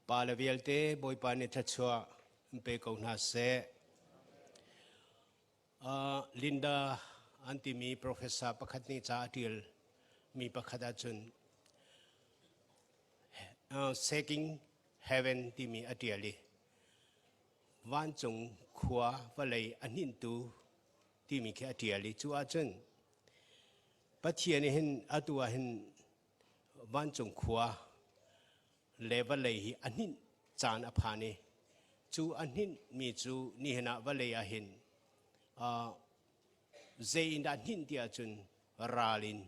Pa le vialte Bawipa nih thluachuah in pe ko hna seh. Uh, Linda an timi professor pakhat nih ca a ṭial mi pakhat ahcun uh, Shaking Heaven timi a ṭial i vancung khua vawlei a hninhtu timi khi a ṭial i cu ahcun Pathian hin atu ah hin vancung khua le vawlei hi a hninh caan a phan i cu a hninh mi cu nihin ah vawlei ah hin zei in dah hninh ti ahcun ral in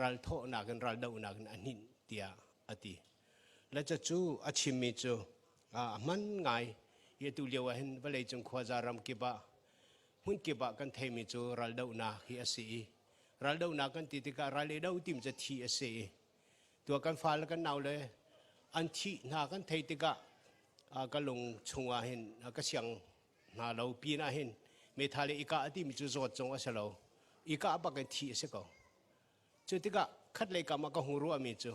ral thawhnak in ral dohnak in a hninh tiah a ti. Le cu a chimmi cu a hman ngai i atu lio ah hin vawlei cung khuaza ram kip ah hmun kip ah kan theimi cu raldohnak hi a si i raldohnak kan ti tikah ral i do tim cu thi a si i tua kan fale kan nau le an thih hna kan thei tikah ka lung chungah hin ka siang hna lo pin ah hin metha le ika a timi cu zawt zong a si lo ika bak in thi a si ko cu tikah khat lei kam ah ka hung ruahmi cu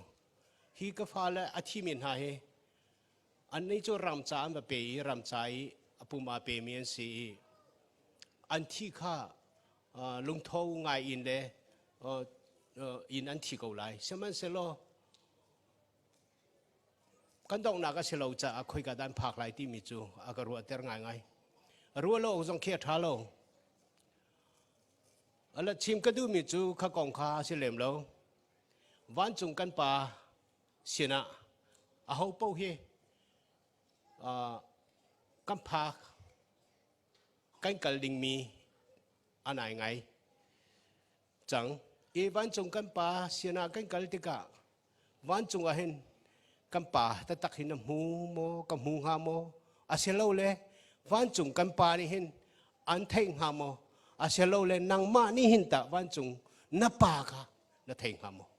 hi ka fale a thimi hna hi Annih cu ram ca an va pe i ram ca i a pum aa pemi an si i an thi kha lungtho ngai in le in an thi ko lai. Sihmanhsehlaw kan donghnak a si lo caah khoika dah an phak lai timi cu a ka ruahter ngaingai. Ruah lo awk zong khi a ṭha lo. Ala chim ka duhmi cu kha kong kha a si lem lo. Vancung kan Pa sinah aho paoh hi kan phak kan kal dingmi a nai ngai cang i vancung kan pa sinah kan kal tikah vancung ah hin kan pa taktak hin na hmu maw ka hmu hnga maw asilole vancung kan pa nih hin an theih hnga maw asilole nangmah nih hin tah vancung na pa kha na thei hnga maw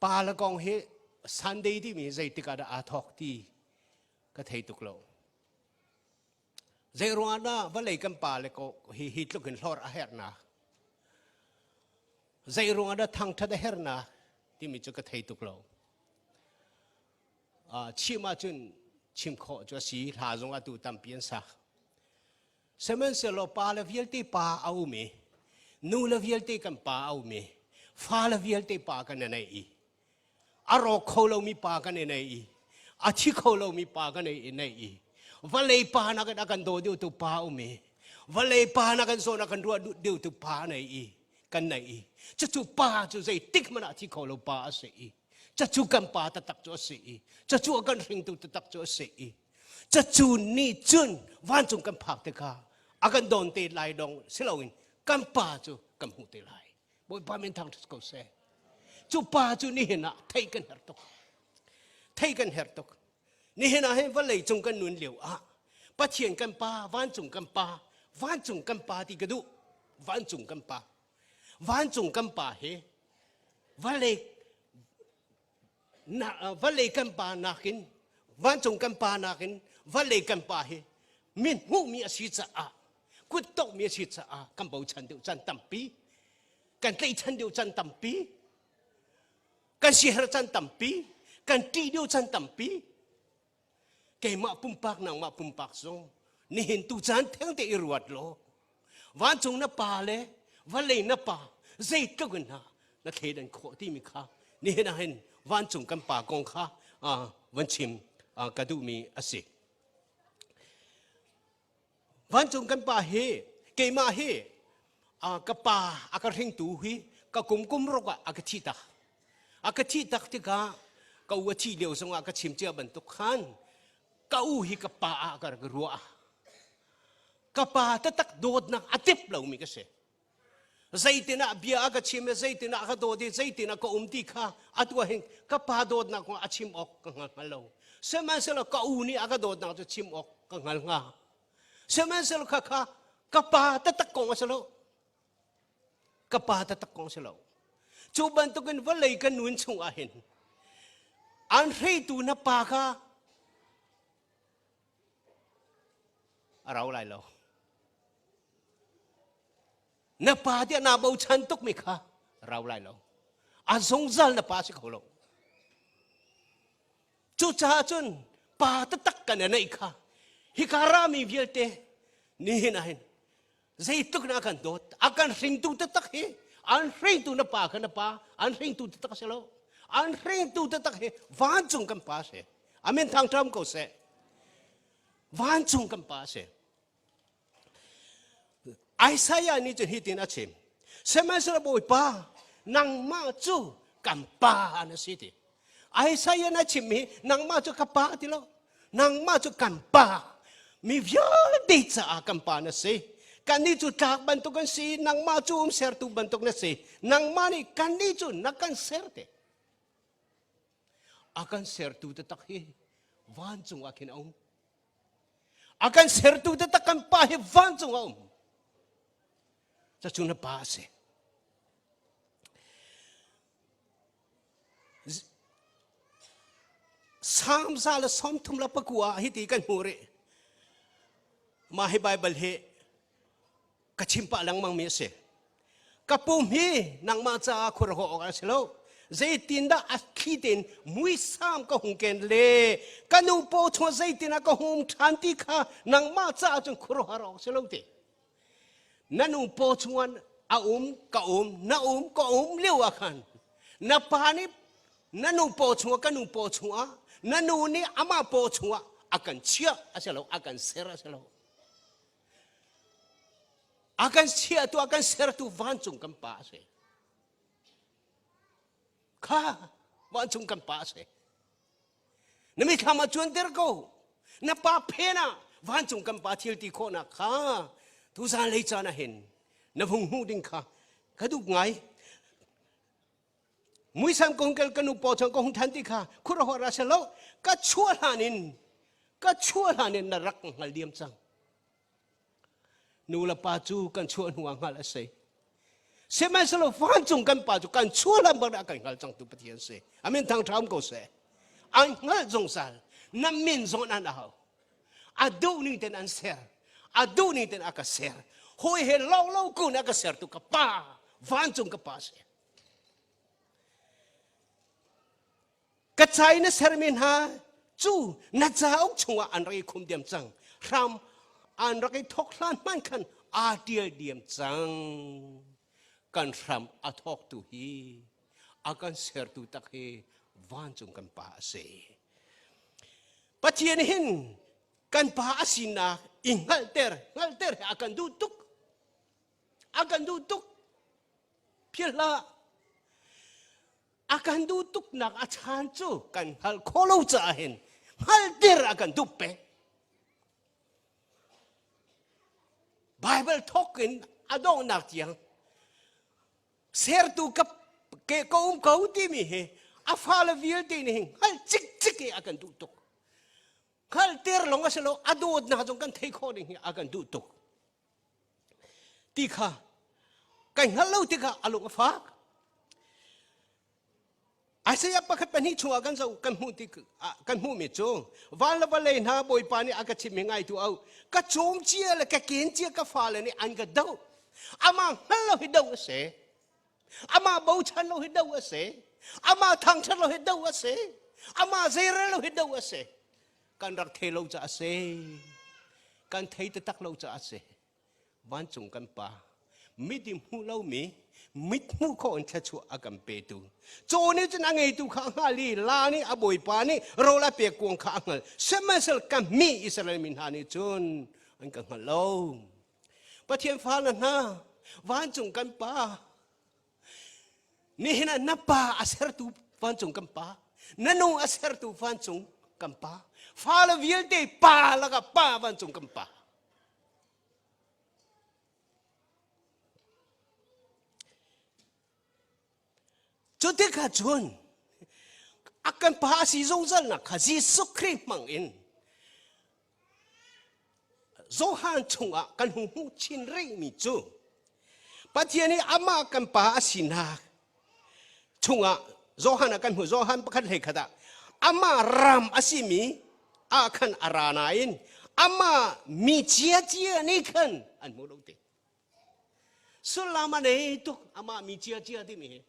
Pa le kong hi Sunday timi zeitik ah dah aa thawk ti ka thei tuk lo. Zei ruangah dah vawlei kan pa le ko hi hi tluk in hlor a herhnak. Zei ruangah dah thangthat a herhnak timi cu ka thei tuk lo. Chim ahcun chim khawh cu a si hla zong atu tampi an sak. Sihmanhsehlaw pa le vialte pa a um i nu le vialte kan pa a um i fa le vialte pa kan i nei i a rawk kho lomi pa kan i nei i a thi kho lomi pa kan i nei i vawlei pa nakin a kan daw deuhtu pa a um i vawlei pa nakin zawn a kan ruah deuhtu pa a nei i kan nei i cucu pa cu zeitik hmanh ah a thi kho lo pa a si i cucu kan pa taktak cu a si i cucu a kan hringtu taktak cu a si i Cucu nih cun vancung kan phak tikah a kan dawn te lai dong si loin kan pa cu kan hmuh te lai. Bawipa min thangṭhat ko seh. Cu pa cu nihin ah theih kan herh tuk. Theih kan herh tuk. Nihin ah hin vawlei cung kan nun lio ah Pathian kan pa, vancung kan pa, vancung kan pa ti ka duh. Vancung kan pa. Vancung kan pa hi vawlei vawlei kan pa nakin vancung kan pa nakin vawlei kan pa hi min hmuhmi a si caah kut tokmi a si caah kan bochan deuh caan tampi kan tlaihchan deuh caan tampi kan siher caan tampi kan ṭih deuh caan tampi keimah pumpak nangmah pumpak zong nihin tu caan theng te i ruat law vancung na pa le vawlei na pa zeitluk in hna na thleidan khawh timi kha nihin ah hin vancung kan pa kong kha van chim ka duhmi a si vancung kan pa hi keimah hi ka pa a ka hringtu hi ka kum kum ruk ah a ka thi tak a ka thi tak tikah ka u a thih lio zongah ka chim cia bantuk khan ka u hi ka pa ah ka rak ruah ka pa taktak dawtnak a tip lomi ka si zeitin ah bia a ka chim i zeitin ah ka dawt i zeitin ah ka um ti kha atu ah hin ka pa dawtnak kong a chim awk ka hngal hngal lo sihmanhsehlaw ka u nih a ka dawtnak cu chim awk ka hngal hnga sihmanhsehlaw kha kha ka pa taktak kong a si lo ka pa taktak kong a si lo cu bantukin vawlei kan nun chung ah hin an hreitu na pa kha a rau lai lo. Na pa tiah naa bochan tukmi kha Rau lai lo. A zungzal na pa si kho lo. Cucaah cun pa taktak kan neih kha hika rami vialte nihin ah hin zeitluk na kan dawt a kan hringtu taktak hi an hringtu na pa kha na pa an hringtu taktak a si lo an hringtu taktak hi vancung kan pa si amen thang ṭam ko seh vancung kan pa si Isaiah nih cun hitin a chim sihmanhsehlaw Bawipa nangmah cu kan pa na si ti Isaiah na chim hi nangmah cu ka pa ti lo nangmah cu kan pa mi vialte caah kan pa na si kannih cu tlak bantuk kan si nangmah cu um sertu bantuk na si nangmah nih kannih cu na kan ser te a kan sertu taktak hi vancung ah khin a um A kan sertu taktak kan pa hi vancung a um. Cucu na pa a si. Salm 139 ah hiti kan hmuh rih. Mah hi Baibal hi ka chim pah lengmang mi a si. Ka pum hi nangmah caah khuaruah awk a si lo. Zeitindah a thli tein muisam ka hung ken le ka nu paw chung zeitin ah ka hung ṭhan ti kha nangmah caah cun khuaruahhar awk a si lo ti. Na nu paw chungah a um ka um na um ka um lio ah khan na pa nih na nu paw chungah ka nu paw chungah na nu nih amah paw chungah a kan chiah a si lo a kan ser a si lo. A kan chiahtu, a kan sertu vancung kan pa a si. Kha vancung kan pa a si. Na mithlam ah cuanter ko. Na pa phen ah vancung kan pa thil ti khawhnak kha tuzan lei caan ah hin na vung hmuh ding kha ka duh ngai. Muisam kong kel ka nu paw chang ka hung than ti kha khuaruahhar a si lo. Ka chuah hlan in ka chuah hlan in na rak hngal diam cang. Nu le pa cu kan chuah hnu ah hngalh a si. Sihmanhsehlaw vancung kan pa cu kan chuah hlan bak ah kan hngal cangtu Pathian si. Amin thang ṭha um ko seh. An hngalh zungzal. Na min zong an hau. A duh ning ten an ser. A duh ning ten a ka ser. Hawi he lo lo kun a ka sertu ka pa vancung ka pa si. Ka ca i na sermi hna cu na cauk chungah an rak i khum diam cang. Hram an rak i thawk hlan hmanh khan aa ṭial diam cang. Kan hram a thawktu hi a kan sertu tak hi vancung kan pa a si. Pathian hin kan pa a sinak i hngalhter hngalhter hi a kan duh tuk. A kan duh tuk. Philh hlah. A kan duh tuknak a chan cu kan hngalh khawh lo caah hin hngalhter a kan duh peng. Bible thawk in a donghnak tiang sertu ka ke ka um ko timi hi a fale vialte nih hin hngalh cikcik i a kan duh tuk. Hngalhter lawng a si lo a dawtnak zong kan thei khawh ding hi a kan duh tuk. Ti kha kai hngalh lo tikah a lung a fak. Isaiah pakhat pahnih chungah kan zoh kan hmuh tik kan hmuhmi cu van le vawlei hna Bawipa nih a ka chimh hi ngai tu au ka cawm cia le ka ken cia ka fale nih an ka doh amah hngal lo hi do a si amah bochan lo hi do a si amah thangṭhat lo hi do a si amah zeirel lo hi do a si kan rak thei lo caah a si kan thei taktak lo caah a si vancung kan pa mit i hmuh lomi mit hmuh khawh in thluachuah a kan petu caw nih cun a ngeitu kha a hngal i la nih a bawipa nih rawl a pek kuang kha a hngalh sihmanhsehlaw ka mi Israel mi hna nih cun an ka hngal lo Pathian fale hna vancung kan pa Nihin ah na pa a sertu vancung kan pa, na nu a sertu vancung kan pa, fale vialte pa lakah pa vancung kan pa. Cu tikah cun a kan pa a si zungzalnak kha Jesuh Khrih hmang in Johan chungah kan hung hmuh chin rihmi cu Pathian i amah kan pa a sinak chungah Johan ah kan hmuh Johan pakhat hlei khat ah amah ram a simi ah khan a ra nain amah mi ciacia nih khan an hmu lo te. Sullam a nei tuk amah mi cia cia timi hi.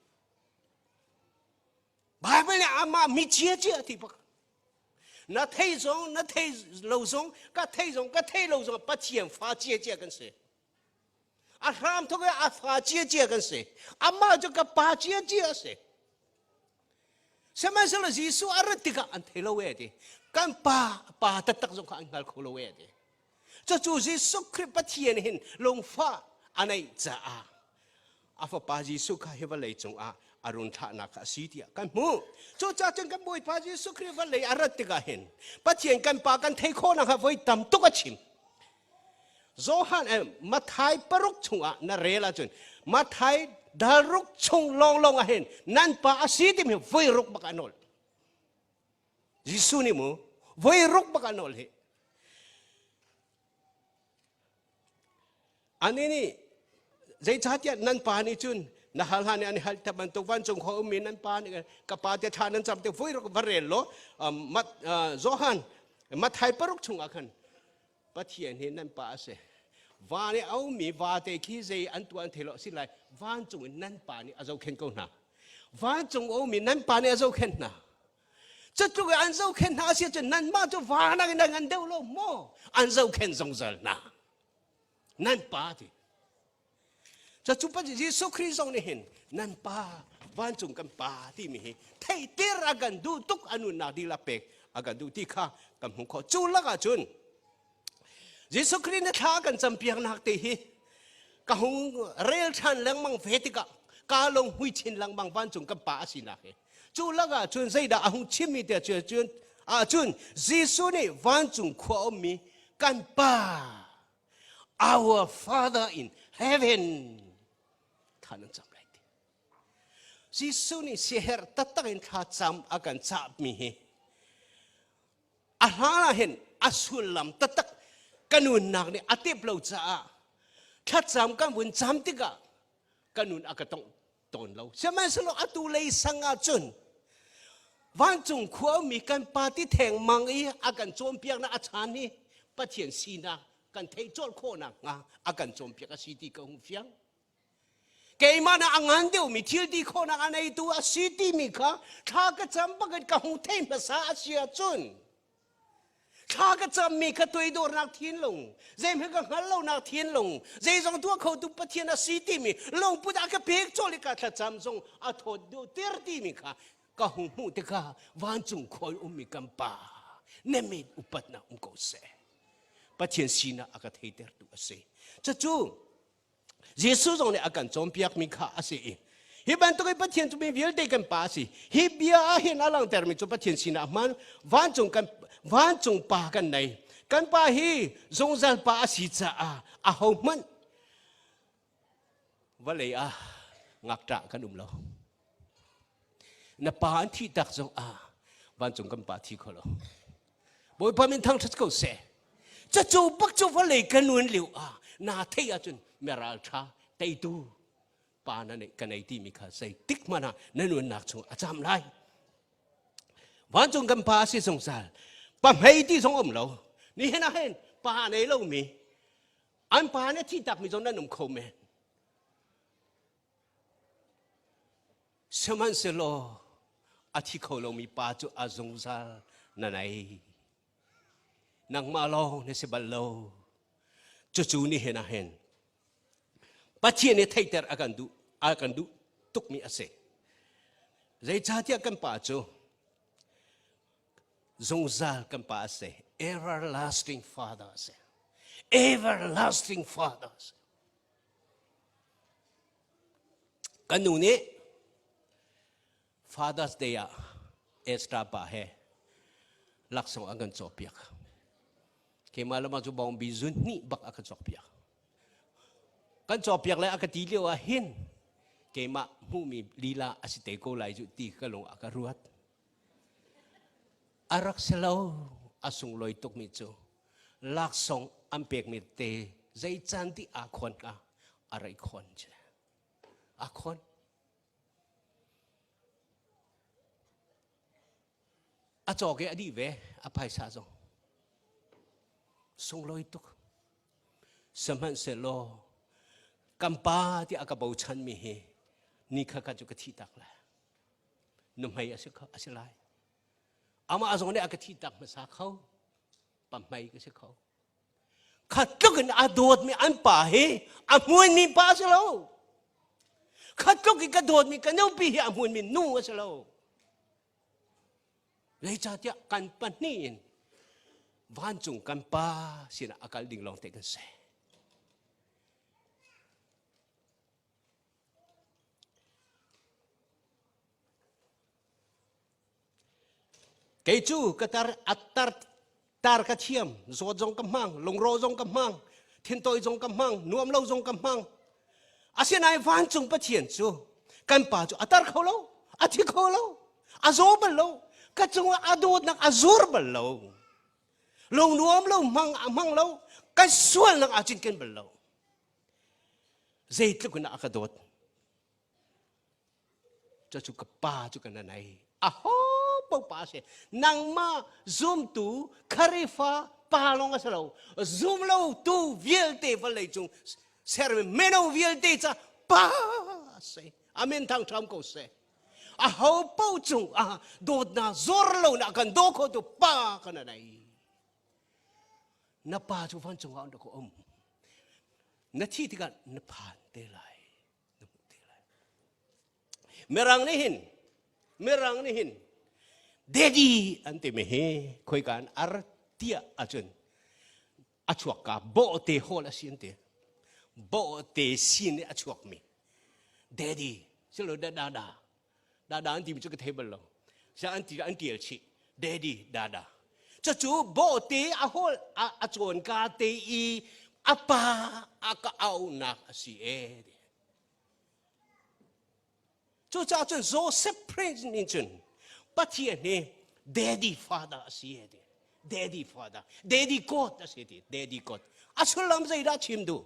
Bible nih amah mi cia cia ti bak. Na thei zong na thei lo zong ka thei zong ka thei lo zong Pathian fa cia cia kan si. A hram thok a fa cia cia kan si. Amah cu ka pa cia cia a si. Sihmanhsehlaw Jesuh a rat tikah an thei lo e ti. Kan pa pa taktak zong kha an hngal kho lo e ti. Cucu Jesuh Khrih Pathian hin lungfah a neih caah a fapa Jesuh kha hi vawlei cungah a run thlahnak kha a si tiah kan hmuh. Cucaah cun kan Bawipa Jesuh Khrih vawlei a rat tikah hin Pathian kan Pa kan theih khawhnak kha voi tam tuk a chim. Johan eh, Matthai paruk chungah na rel ahcun Matthai dalruk chung lawnglawng ah hin nan pa a si timi voi ruk bak a nawl. Jesuh nih mu voi ruk bak a nawl hi. Ani nih zeicahtiah nan pa nih cun na hal hlan i an hal te bantuk vancung khua ummi nan pa nih ka pa te thla nan cam te voi ruk va rel law mat Johan Matthai paruk chungah khan Pathian hi nan pa a si. Van i a ummi vate khi zei an tuah an thei lo si lai vancung in nan pa nih a zohkhenh ko hna. Vancung a ummi nan pa nih a zohkhenh hna. Cutluk i an zohkhenh hna a si ahcun nanmah cu van ah nan ngan deuh lo maw? An zohkhenh zungzal hna. Nan pa ti. Cucu Jesuh Khrih zong nih hin nan pa vancung kan pa timi hi theihter a kan duh tuk a nunnak dihlak pek a kan duh ti kha kan hmuh khawh. Cu lakah cun Jesuh Khrih na thla kan campiaknak te hi ka hung rel ṭhan lengmang ve tikah ka lung hui chin lengmang vancung kan pa a sinak hi. Cu lakah cun zeidah a hung chimmi te cun ahcun Jesuh nih vancung khua ummi kan pa Our Father in heaven thla nan cam lai ti. Jesuh nih siaherh taktak in thla cam a kan cahmi hi a hlan ah hin a sullam taktak ka nunnak nih a tep lo caah thlacam kan vun cam tikah ka nun a ka tongh tawn lo. Sihmanhsehlaw atu lei sang ah cun vancung khua ummi kan pa ti theng mang i a kan cawnpiaknak a chan hi Pathian sinak kan theih colh khawhnak hnga a kan cawnpiak a si ti ka hung fiang. Keimah na a ngan deuhmi thil ti khawhnak a neitu a si timi kha thla ka cam bakin ka hung thei hmasa a si ahcun Thla ka cammi kha toidornak thinlung, zeihmanh ka hngal lonak thinlung, zeizong tuah khotu Pathian a si timi lungput a ka pek colh i ka thlacam zong a thawt deuh ter timi kha ka hung hmuh tikah vancung khua ummi kan pa na mit upatnak um ko seh. Pathian sinak a ka theitertu a si. Cucu Jesuh zong nih a kan cawnpiakmi kha a si i hi bantuk i Pathian cu mi vialte kan pa a si. Hi bia ah hin a langhtermi cu Pathian sinah hman vancung kan vancung pa kan nei. Kan pa hi zungzal pa a si caah ahohmanh vawlei ah ngakṭah kan um lo. Na pa an thih tak zong ah vancung kan pa thi kho lo. Bawipa min thangṭhat ko seh. Cucu bak cu vawlei ka nun lio ah naa theih ahcun meral ṭha teitu pa na neih ka nei timi kha zeitik hmanh ah na nunnak chung a cam lai. Vancung kan pa a si zungzal. Pahmei ti zong um lo. Nihin ah hin pa nei lomi an pa nih thi takmi zong nan um kho men. Sihmanhsehlaw a thi kho lomi pa cu a zungzal na nei. Nangmah lawng na si bal lo. Cucu nihin ah hin Pathian nih theihter a kan duh a kan duh tukmi a si. Zeicahtiah kan pa cu zungzal kan pa a si. Everlasting Father a si. Everlasting Father a si. Kan nu nih Father's Day ah Esther pa he laksawng an kan cawkpiak. Keimah le mah cu bawngbi zun hnih bak a kan cawkpiak. Kan cawkpiak le a ka ti lio ah hin keimah hmuhmi lila a si te ko lai cu ti ka lung a ka ruat. A rak si lo a sunglawi tukmi cu laksawng an pekmi te zei caan ti aa khawn hnga a rei khawn ci aa khawn a cawk i a dih ve a phaisa zong sunglawi tuk sihmanhsehlaw. Kan pa tiah a ka bochanmi hi ni kha kha cu ka thih tak lai. Nuhmei a si kho a si lai. Amah zong nih a ka thih tak hmasa kho. Pahmei ka si kho. Kha tluk in a dawtmi an pa hi a hmuinmi pa a si lo. Kha tluk in ka dawtmi ka nupi hi a hmuinmi nu a si lo. Zeicahtiah kan pahnih in vancung kan pa sinah a kal ding lawng te kan si. Kei cu ka tar a tar tar ka thiam, zawt zong ka hmang, lungrawh zong ka hmang, thintawi zong ka hmang, nuam lo zong ka hmang. Asinain vancung Pathian cu kan pa cu a tar kho lo, a thi kho lo, a zaw bal lo, ka cungah a dawtnak a zur bal lo. Lung nuam lo hmang a hmang lo, kan sualnak aa cinken bal lo. Zeitluk in a ka dawt. Cucu ka pa cu ka nanai. Aho paoh pa a si. Nangmah zumtu Kharifa pa lawng a si lo. Zum lo tu vialte vawlei cung sermi mino vialte ca pa a si. Amen thang ṭham ko seh. Aho paoh cung ah dawtnak zor lo na kan daw kho tu pa ka nanai. Na pa cu vancung ah na um. Na thi tikah na phan te lai. Na hmuh te lai. Mirang nih hin Mirang nih hin daddy an timi hi khoika an ar tiah ahcun a chuak ka bawhte hawl a si an ti. Bawhte sin i a chuakmi daddy silo da da da dada an timi cu ka thei bal lo. Sia an ti an tial chih daddy dada. Cucu bawhte a hawl a cawn ka te i a pa a ka auhnak a si e. Cucaah cun Joseph Prince nih cun Pathian hi daddy father a si ti. Daddy father, daddy God a si ti, daddy God. A sullam zeidah chim duh?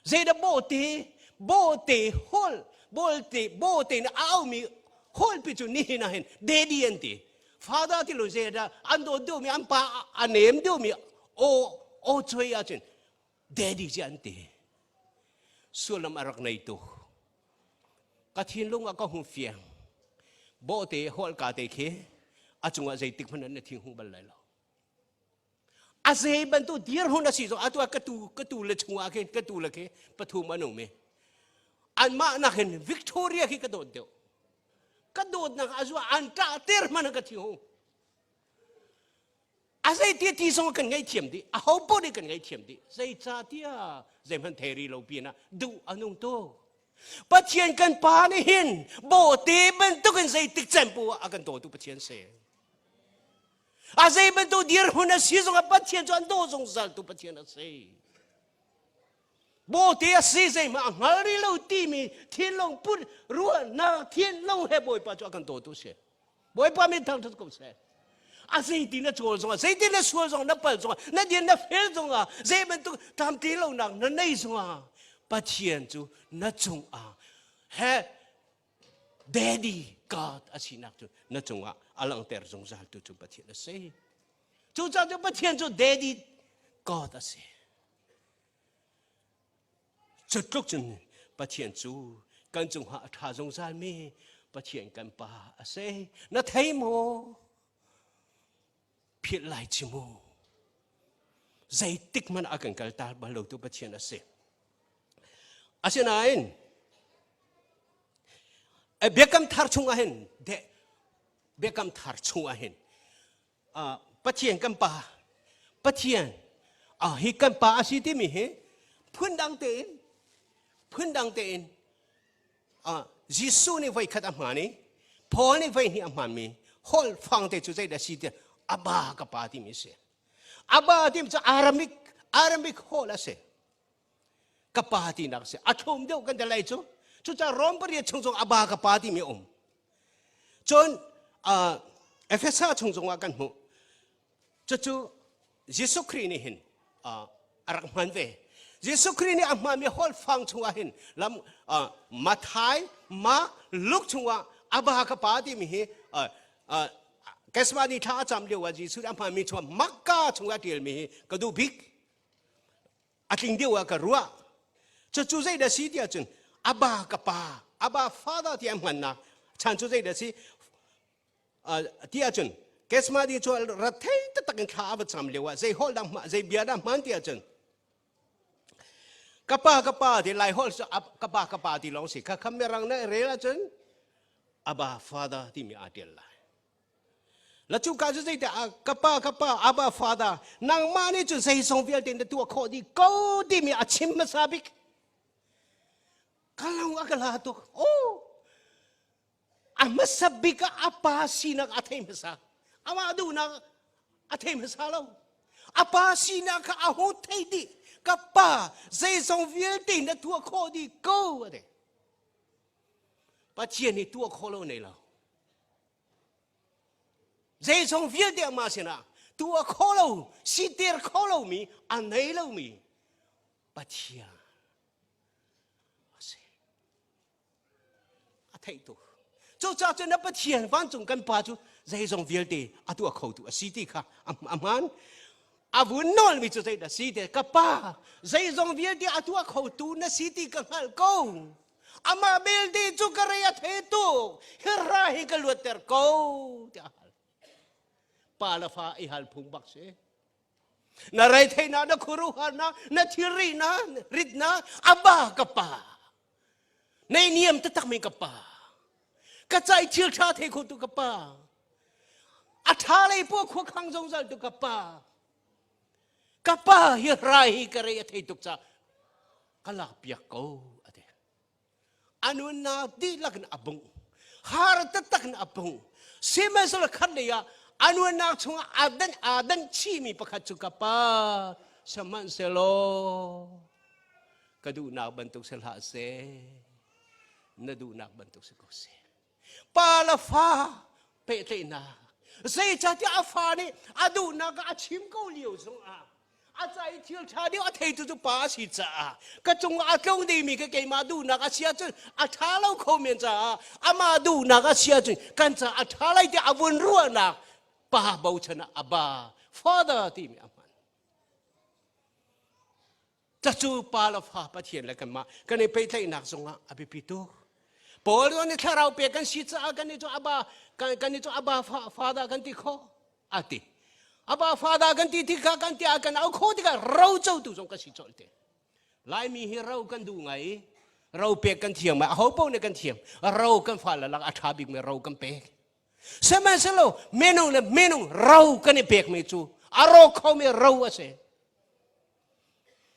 Zeidah bawhte, bawhte hol, bawlte, bawhte in a aumi holpi cu nihin ah hin daddy an ti. Father ti lo zeidah an dawt duhmi, an pa a nem duhmi aw aw choi ahcun daddy ci an ti. Sullam a rak nei tu. Ka thinlung ah ka hung fiang. Bawhte holka te khi a cungah zeitik hmanh na thing hung bal lai lo. A zei bantuk dirhmun a si zong atu ah ka tu ka tu le chungah khin ka tu le khi pathum an um i anmah nakin Victoria khi ka dawt deuh. Ka dawtnak a zuah an ṭah ter hmanh ka thi hung. A zei ti ti zong kan ngaihthiam dih. A ho paoh nih kan ngaihthiam dih. Zeicahtiah zeihmanh thei ri lo pinah duh a nung tuk. Pathian kan pa nih hin bawhte bantukin zeitik cem pu ah a kan dawtu Pathian si. A zei bantuk dirhmun a si zongah Pathian cu an daw zungzal tu Pathian a si. Bawhte a si zeihmah a hngal rih lo timi thinlung put ruahnak thinlung he Bawipa cu a kan dawtu si. Bawipa min thangṭhat ko seh. A zeitin na cawl zongah, zeitin na sual zongah, na pal zongah, na din na fel zongah, zei bantuk tlamtling lonak na nei zongah, Pathian cu na cungah he Daddy God a sinak cu na cungah a langhter zungzal tu cu Pathian a si. Cucaah cu Pathian cu Daddy God a si. Cu tluk cun Pathian cu kan cungah a ṭha zungzalmi Pathian kan Pa a si. Na thei maw? Philh lai ci mu. Zeitik hmanh a kan kaltak bal lotu Pathian a si. Asinain biakam thar chungah hin biakam thar chungah hin Pathian kan pa Pathian hi kan pa a si timi hi phundang tein phundang tein Jesuh nih voikhat a hmaan i Paul nih voihnih a hmaanmi holh fang te cu zeidah si tiah Abba ka pa timi a si. Abba timi cu Aramaic Aramaic holh a si. Ka pa tinak a si. A thlum deuh kan ti lai cu. Cucaah Rom pariat chung zong Abba ka pa timi a um. Cun Efesa chung zongah kan hmuh. Cucu Jesuh Khrih nih hin a rak hman ve. Jesuh Khrih nih a hmanmi holhfang chungah hin lam Matthai, Mark, Luke chungah Abba ka pa timi hi Gethsemane thla a cam lio ah Jesuh nih a hmanmi chungah Makka chungah a ṭialmi hi ka duh bik. A tling deuh ah ka ruah. Cucu zeidah si tiah cun Abba ka pa, Abba father ti an hmannak chan cu zeidah si tiah cun Kesmadi cu rat thei taktak in thla a va cam lio ah zei holh dah zei bia dah hman tiah cun ka pa ka pa ti lai holh cu ka pa ka pa ti lawng si kha kham mirang na rel ahcun Abba father timi aa tial lai. La cu ka cu zeite ka pa ka pa Abba father nangmah nih cun zeizong vialte na tuah khawh dih ko timi a chim hmasa bik. Ka lung a ka la tuk. Oh a hmasa bik ah a pa sinak a thei hmasa. Amah duhnak a thei hmasa lo. A pa sinak kha a hu thei dih. Ka pa zeizong vialte na tuah khawh dih ko a ti. Pathian nih tuah khawh lo nei lo. Zeizong vialte amah sinah tuah khawh lo, siter khawh lomi, a nei lomi Pathian a si. A theih tuk. Cucaah cun na Pathian vancung kan Pa cu zeizong vialte a tuah khotu a si ti kha a hmaan. A vun nawlmi cu zeidah si te ka Pa zeizong vialte a tuah khotu na si ti ka hngalh ko. Amah belte cu ka rei a the tuk. Hi ra hi ka luatter ko tiah a hal. Pa le fa i hal phung bak si. Na reitheinak, na khuaruahharnak, na thilrinak, ritnak, Abba ka pa. Nei niam taktak mi ka pa. Ka cai thil ṭha thei kho tu ka pa. A ṭha lei po khua khang zungzal tu ka pa. Ka pa hi rai hi ka rei a thei tuk ca ka lak piak ko a ti. A nunnak dihlak in a bungh. Har taktak in a bungh. Sihmanhsehlaw khat lei ah a nunnak chungah aa dan aa dan chihmi pakhat cu ka pa sihmanhsehlaw ka duhnak bantuk si hlah seh na duhnak bantuk si ko seh pa le fa pehtlaihnak zeicahtiah a fa nih a duhnak a chim ko lio zongah a ca i thil ṭha deuh a theitu cu pa a si caah ka cungah a tlung dingmi ka keimah duhnak a si ahcun a ṭha lo kho men caah amah duhnak a si ahcun kan caah a ṭha lai tiah a vun ruahnak pa bochan ah Abba father timi a hman Cacu pa le fa Pathian le kanmah kan i pehtlaihnak zongah a biapi tuk. Paul nih thlarau pek kan si caah kan i cu Abba kan, kan i cu Abba father kan ti kho a ti. Abba father kan ti tikah kan ti ah kan au kho tikah ro cotu zong kan si colh te. Laimi hi ro kan duh ngai i ro pek kan thiam mai aho paoh nih kan thiam ro kan fa le lak a ṭha bikmi ro kan pek. Sihmanhsehlaw minung le minung ro kan i pekmi cu a ro khomi ro a si.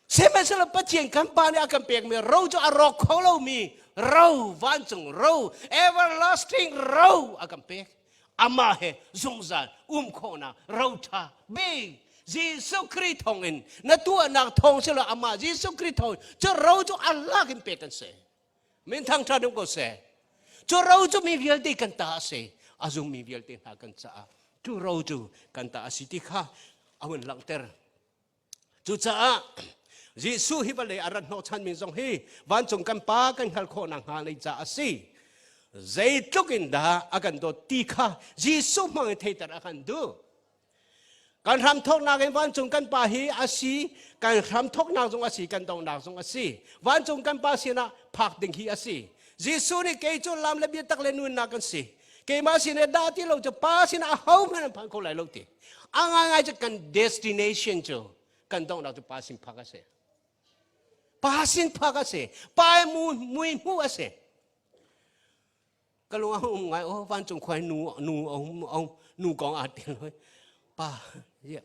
Sihmanhsehlaw Pathian kan Pa nih a kan pekmi ro cu a rawk kho lomi ro, vancung ro, everlasting ro a kan pek. Amah he zungzal um khawhnak ro ṭha bik Jesuh Khrih thawngin na tuahnak thawng si lo amah Jesuh Khrih thawng cu ro cu a lak in pek kan si. Min thangṭhat um ko seh. Cu ro cu mi vialte kan ta a si. A zummi vialte hna kan caah cu ro cu kan ta a si ti kha a hun langhter. Cucaah Jesuh hi vawlei a rat hnawhchanmi zong hi vancung kan Pa kan hngalh khawh nakhnga lei ca a si. Zeitluk in dah a kan dawt ti kha Jesuh hmang in theiter a kan duh. Kan hramthawknak in vancung kan Pa hi a si, kan hramthawknak zong a si, kan donghnak zong a si. Vancung kan Pa sinah phak ding hi a si. Jesuh nih kei cu lam le biatak le nunnak kan si. Keimah sin i dah ti lo cu Pa sinah ahohmanh an phan kho lai lo ti. A ngaingai cu kan destination cu kan donghnak cu pa sin phak a si. Pa sin phak a si. Pa mu mui hmuh a si. Ka lung a um ngai oh vancung khuai nu nu um nu kong aa tel hoi. Pa yeah.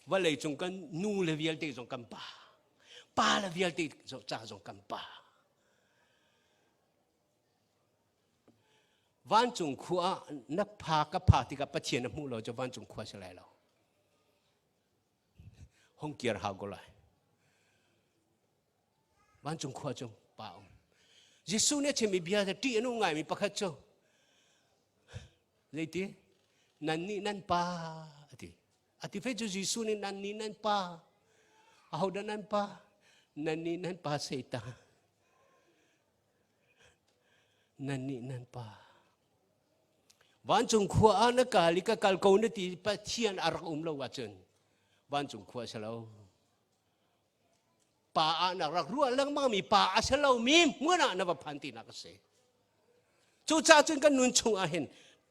Vawlei cung kan nu le vialte zong kan pa. Pa le vialte ca zong kan pa. Vancung khua ah na pha ka pha tikah Pathian na hmuh lo cu vancung khua si lai lo. Hong kir hau ko lai. Vancung khua cu pa um. Jesuh nih a chimmi bia cu ṭih a nung ngaimi pakhat cu zeiti nan nih nan pa a ti. A ti fe cu Jesuh nih nan nih nan pa ahodah nan pa nan nih nan pa Satan Nannih nan pa. Vancung khua ah na kal i ka kal ko na ti Pathian a rak um lo ahcun vancung khua si lo. Pa ah na rak ruah lengmang mi pa a si lomi hmun ah na va phan tinak a si. Cucaah cun kan nun chung ah hin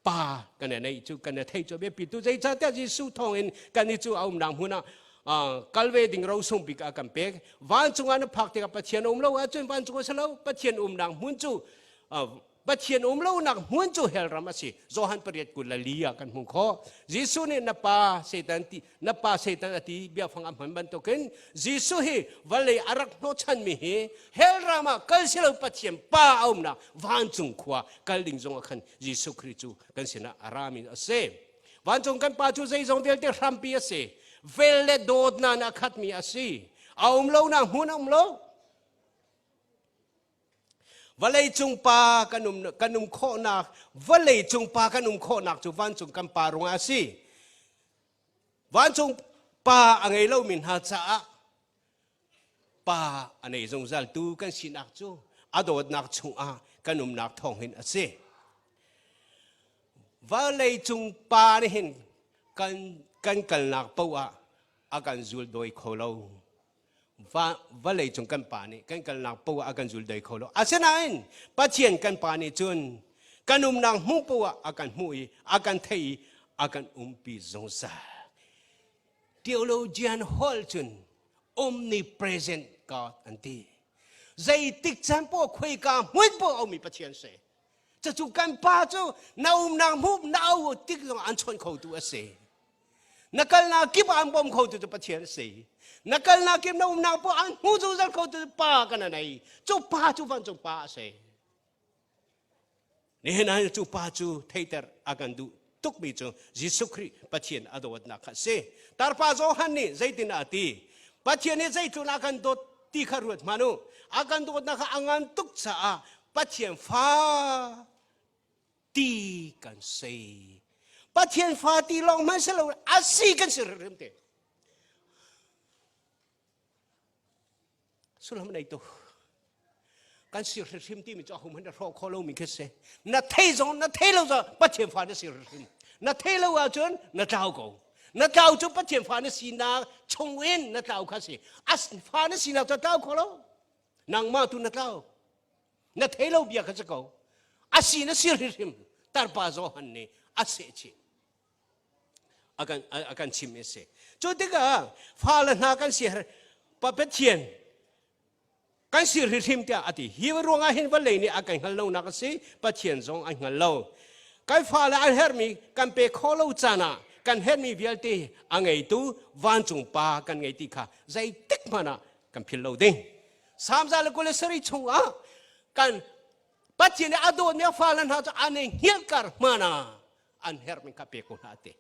pa kan i neih cu kan i theih cu biapi tu zeicahtiah Jesuh thawng in kan i cu a umnak hmun ah kal ve ding rosung bik a kan pek. Vancung ah na phak tikah Pathian um lo ahcun vancung a si lo. Pathian umnak hmun cu Pathian um lonak hmun cu hell ram a si. Johan pariat 24 ah kan hmuh khawh. Jesuh nih na pa Satan ti na pa Satan a ti biafang a hman bantukin Jesuh hi vawlei a rak hnawhchanmi hi hell ram ah kal si lo Pathian pa a umnak vancung khua kal ding zong ah khan Jesuh Khrih cu kan sinah a rami a si. Vancung kan pa cu zeizong vialte hrampi a si. Vel le dawtnak in a khatmi a si. A um lonak hmun a um lo. Vawleicung pa kan um kan um khawhnak vawleicung pa kan um khawhnak cu vancung kan pa ruangah a si. Vancung pa a ngei lomi hna caah pa a nei zungzal tu kan sinak cu a dawtnak chungah kan umnak thawng hin a si. Vawleicung pa nih hin kan kan kalnak paoh ah a kan zul dawi kho lo. Vawlei cung kan pa nih kan kalnak poah a kan zul dai kho lo. Asinain Pathian kan pa nih cun kan umnak hmuh poah a kan hmuh i a kan theih i a kan umpi zungzal. Theologian hall cun omnipresent God an ti. Zeitik caan poah khuaika hmun poah a ummi Pathian si. Cucu kan pa cu na umnak hmuh na au tik zong an chawnh khotu a si. Na kalnak kip ah an bawm khotu cu Pathian a si. Na kalnak kip na umnak poah an hmu zungzal khotu cu Pa kan a nei. Cu pa cu vancung pa a si. Nihin ah cu pa cu theiter a kan duh tukmi cu Jesuh Khrih Pathian a dawtnak kha a si. Tarpa Johan nih zeitin a ti? Pathian nih zeitlun a kan dawt ti kha ruat hmanh u. A kan dawtnak kha a ngan tuk caah Pathian fa ti kan si. Pathian fa ti lawng hmanh si lo a si kan si hrimhrim te. Sullam nei tu. Kan si hrimhrim timi cu ahum na hrawh khawh lomi khi si. Na thei zong na thei lo zong Pathian fa na si hrimhrim. Na thei lo ahcun na tlau ko. Na tlau cu Pathian fa na sinak chung in na tlau kha si. As fa na sinak cu tlau kho lo. Nangmah tu na tlau. Na thei lo bia kha si ko. A si na si hrimhrim tarpa Johan nih a seh chih. A kan a kan chim i si. Cu tikah fale hna kan si pa Pathian kan si hrimhrim tiah a ti. Hi ruangah hin vawlei nih a kan hngal lonak a si. Pathian zong an hngal lo. Kan fale an herhmi kan pe kho lo caan ah kan herhmi vialte a ngeitu vancung pa kan ngei ti kha zeitik hmanh ah kan philh lo ding. Salm 127 chungah kan Pathian nih a dawtmi a fale hna cu an i hngilhkar hmana an herhmi kha pe ko hna ti.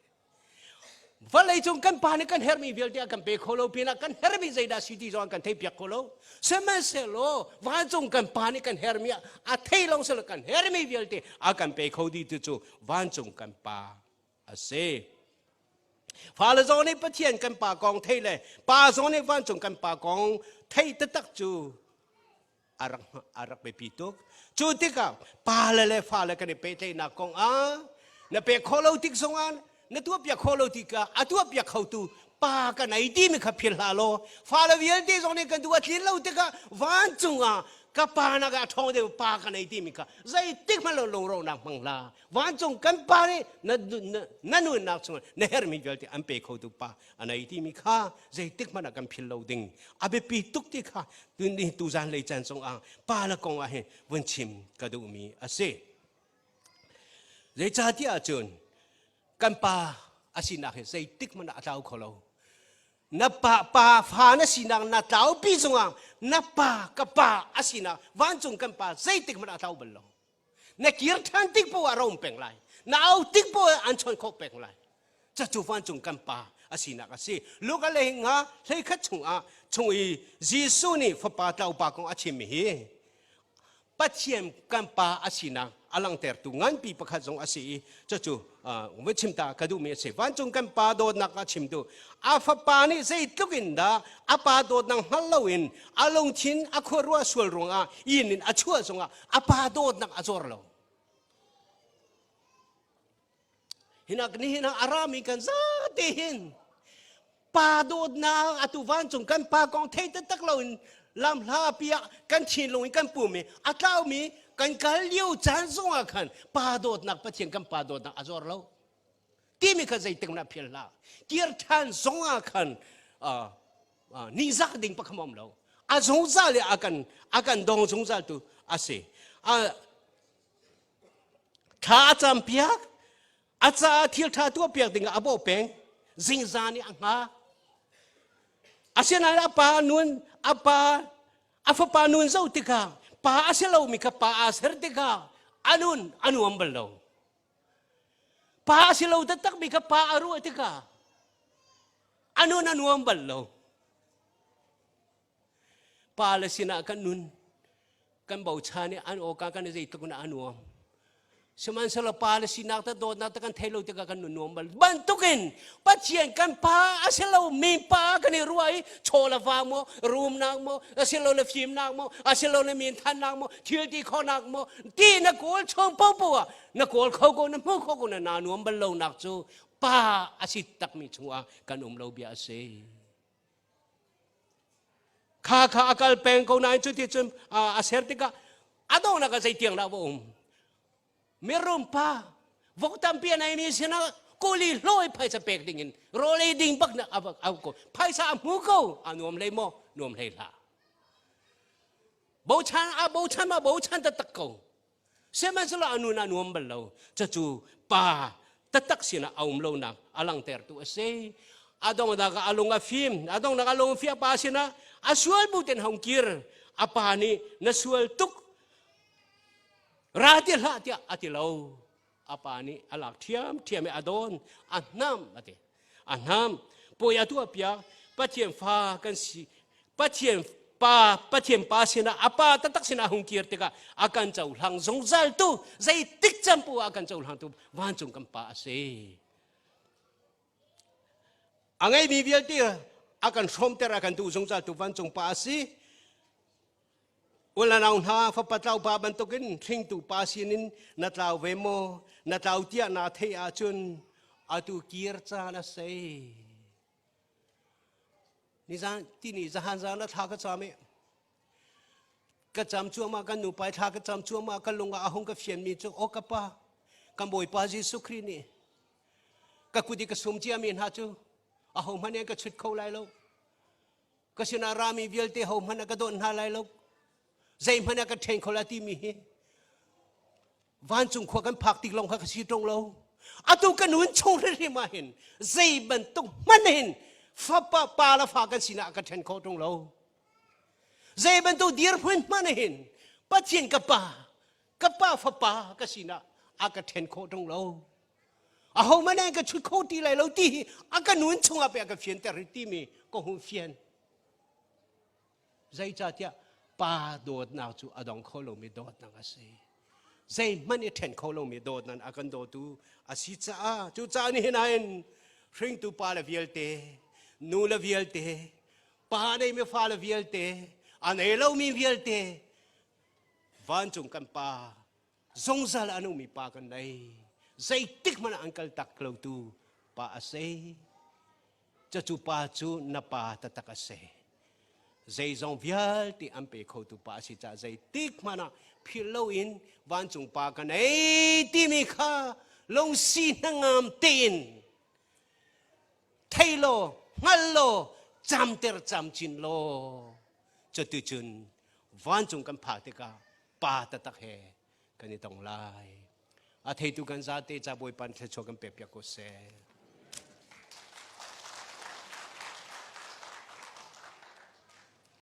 Vawlei cung kan pa nih kan herhmi vialte a kan pe kho lo pinah kan herhmi zeidah si ti zong an kan theihpiak kho lo. Sihmanhsehlaw vancung kan pa nih kan herhmi a thei lawng silo kan herhmi vialte a kan pe kho dih tu cu vancung kan pa a si. Fale zong nih Pathian kan pa kong thei le pa zong nih vancung kan pa kong thei taktak cu a rak a rak biapi tuk. Cu tikah pale le fale kan i pehtlaihnak kong ah na pek khawh lo tik zongah na tuahpiak khawh lo tikah a tuahpiak khotu pa kan ei timi kha philh hlah law fale vialte zong nih kan duh a tlin lo tikah vancung ah ka pa nak ah a ṭhawng deuh pa kan ei timi kha zeitik hmanh lo lungrawhnak hmang hlah vancung kan pa nih na na nunnak chungah na herhmi vialte an pe khotu pa a nei timi kha zeitik hmanh ah kan philh lo ding a biapi tuk ti kha tuni tuzan lei caan zongah pa le kong ah hin vun chim ka duhmi a si zeicahtiah ahcun kan pa a sinak hi zeitik hmanh ah a tlau kho lo na pa pa fa na sinak na tlau pi zongah na pa ka pa a sinak vancung kan pa zeitik hmanh ah a tlau bal lo Na kir ṭhan tik poah ah rom peng lai. Na au tik poah ah an chawnh khawh peng lai. Cucu vancung kan Pa a sinak a si. Luka le nga 11 chungah chung i Jesuh nih fapa tlaupa kong a chimmi hi Pathian kan Pa a sinak a langhtertu nganpi pakhat zong a si i cucu vun chim ta ka duhmi a si. Vancung kan Pa dawtnak a chimtu a fapa nih zeitluk in dah a pa dawtnak hngal loin a lungthin a khuaruah sual ruangah inn in a chuah zongah a pa dawtnak a zor lo. Hinak nihin ah a rami kan zate hin pa dawtnak atu vancung kan pa kong thei taktak loin. Lam hla pi ah kan thinlung in kan pum i a tlaumi kan kal lio caan zongah khan pa dawtnak Pathian kan pa dawtnak a zor lo. Timi kha zeitik na phial hlah. Kir ṭhan zongah khan nihzak ding pakhat um lo. A zungzal i a kan a kan dong zungzal tu a si. Thla a cam piak, a caah thil ṭha tuah piak ding ah a bawh peng. Zingzan i a hnga. Asinain a pa nun a pa a fapa nun zoh tikah pa a si lomi kha pa aa ser tikah a nun a nuam bal lo. Pa a si lo taktakmi kha pa a ruah tikah a nun a nuam bal lo. Pa le sinah kan nun kan bochan i an awka kan i zeitluk in a nuam. Sihmanhsehlaw pa le sinak ta dawtnak ta kan thei lo tikah kan nun nuam bal bantukin Pathian kan pa a si lo mi pa kan i ruah i chaw le va maw rumnak maw a si lo le fimnak maw a si lo le minthannak maw thil ti khawhnak maw ti na kawl chung popoh ah na kawl kho ko na hmu kho ko na naa nuam bal lo nak cu pa a si takmi chungah kan um lo bia a si. Kha kha a kal peng ko nain cuti cun a ser tikah a donghnak ah zeitiang dah va um. Mirum pa vok tampi a neimi sinah kuli hlawi phaisa pek dingin rawl ei ding bak na a ko phaisa a hmu ko a nuam hlei maw nuam hlei hlah bochan a bochan ma bochan taktak ko Sihmanhsehlaw a nun a nuam bal lo. Cucu pa taktak sinah a um lonak a langhtertu a si. A donghnak ah a lung a fim. A donghnak a lung a fiah pa sinah a sual bu ten hong kir. A pa nih na sual tuk ra ti hlah tiah a ti lo. A pa nih a lak ṭhiamṭhiam i a dawn, a hnamh a ti. A hnamh. Puai a tuah piak. Pathian fa kan si. Pathian pa Pathian pa sinah a pa taktak sinah hung kir tikah a kan cohlang zungzal tu zeitik caan poah a kan cohlang tu vancung kan pa a si. A ngeimi vialte a kan hrawmter a kan duh zungzal tu vancung pa a si. Ulanau hna fapa tlau pa bantukin hringtu pa sinin na tlau ve maw? Na tlau tiah naa theih ahcun atu kir caan a si. Nizan tini zahan zan na thla ka cam i ka cam cuahmah kan nupai thla ka cam cuahmah ka lung ah a hung ka fianmi cu aw ka pa kan Bawipa Jesuh Khrih nih ka kut i ka sum ciami hna cu ahohmanh in ka chut kho lai lo ka sinah rami vialte ho hmanh a ka dawt hna lai lo zeihmanh a ka ṭhen kho la timi hi vancung khua kan phak tik lawng kha ka si ṭung lo atu ka nun chung hrimhrim ah hin zei bantuk hmanh hin fapa pa le fa kan sinah ka ṭhen kho ṭung lo zei bantuk dirhmun hmanh hin Pathian ka pa ka pa fapa ka sinah a ka ṭhen khawh ṭung lo ahohmanh an ka chut kho ti lai lo ti hi a ka nun chungah pe a ka fianter hi timi ka hung fian zeicahtiah pa dawtnak cu a dong kho lomi dawtnak a si zeihmanh i ṭhen kho lomi dawtnak a kan dawtu a si caah cu caah nihin ah hin hringtu pa le vialte nu le vialte pa neimi fa le vialte a nei lomi vialte vancung kan pa zungzal a nungmi pa kan nei zeitik hmanh ah an kal tak lotu pa a si cucu pa cu na pa taktak a si zeizong vialte an pe khotu pa a si caah zeitik hmanh ah philh loin vancung pa ka nei timi kha lungsi hnangam tein thei law hngal law camter camcin law cuticun vancung kan phak tikah pa taktak he kan i tong lai. A theitu kan zate ca Bawipa thluachuah kan pek piak ko seh.